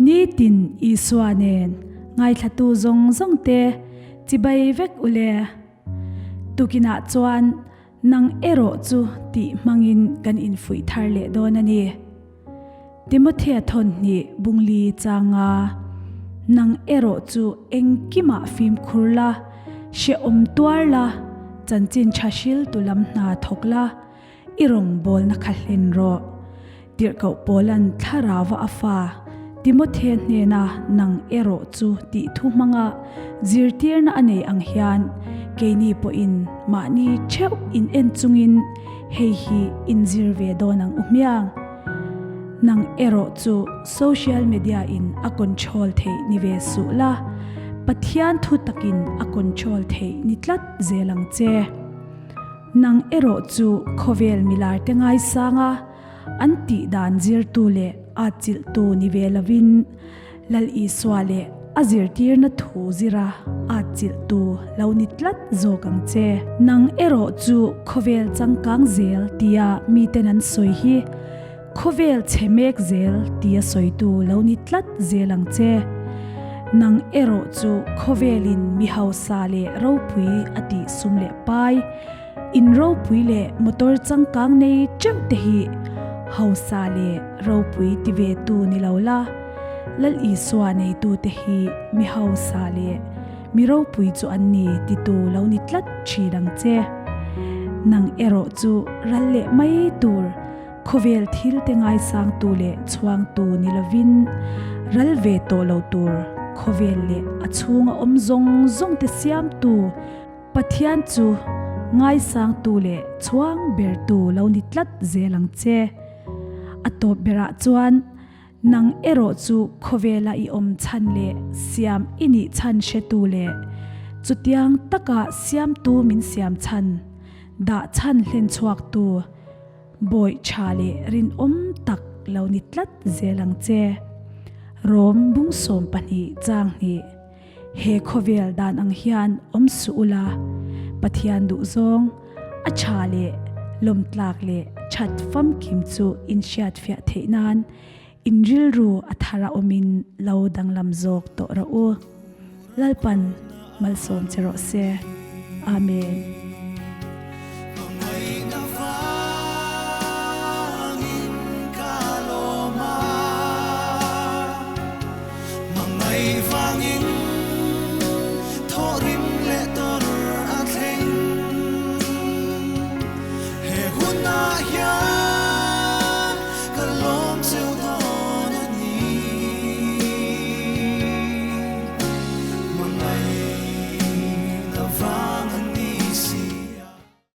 Nitin Isua nen ngaithlatu zawng zawng te chibai vek u le. Tukinah chuan nang erawh chu tih hmangin kan infuih thar leh dawn a ni. Timothea thawnhnih bungli changa nang erawh chu engkimah fimkhur la, hrehawm tuar la, chanchin tha hriltu lam hna thawk la, i rawngbawlna kha hlen rawh. Tirhkoh Paula'n thlarauva a fa Timothea hnena nang erawh chu tih thu hmanga zirtirna a nei ang hian keini pawhin mahni theuh in en chungin hei hi inzir ve dawn ang u hmiang. Nang erawh chu social media in a control theih ni ve suh la, Pathian thu takin a control theih ni tlat zel ang che. Nang erawh chu khawvel milar te ngaisang a, an tih dan zirtu leh atchilhtu ni ve lovin Lal Isua leh a zirtirna thu zira atchilhtu lo ni tlat zawk ang che. Nang erawh chu khawvel changkang zel tia miten an sawi hi khawvel chhe mek zel tia sawitu lo ni tlat zel ang che. Nang erawh chu khawvelin mi hausa leh ropui a tih sum leh pai, In ropui leh motor changkang nei teuh te hi hausa leh ropui ti ve tu ni lo la, Lal Isua neitu te hi mi hausa leh mi ropui chu an ni ti tu lo ni tlat thin ang che. Nang erawh chu ral leh mai tur khawvel thil te ngaisang tu leh chhuang tu ni lovin ral ve tawh lo tur khawvel leh a chhunga awm zawng zawng te siam tu Pathian chu ngaisangtu leh chhuang bertu lo ni tlat zel ang che. A tawp berah chuan nang erawh chu khawvela i awm chhan leh siam i nih chhan hretu leh chutiang taka siamtu min siam chhan, dah chhan hlen chhuaktu bawih tha leh rinawm tak lo ni tlat zel ang che. Rom bungsawm pahnih chang hnih. He khawvel dan ang hian awm suh ula, Pathian duhzawng, a tha leh lawmtlak leh that famkim chu in hriatfiah theih nan in rilru a thar a awmin lo danglam zawk tawh rawh u. Lalpan malsawm che rawh se. Amen.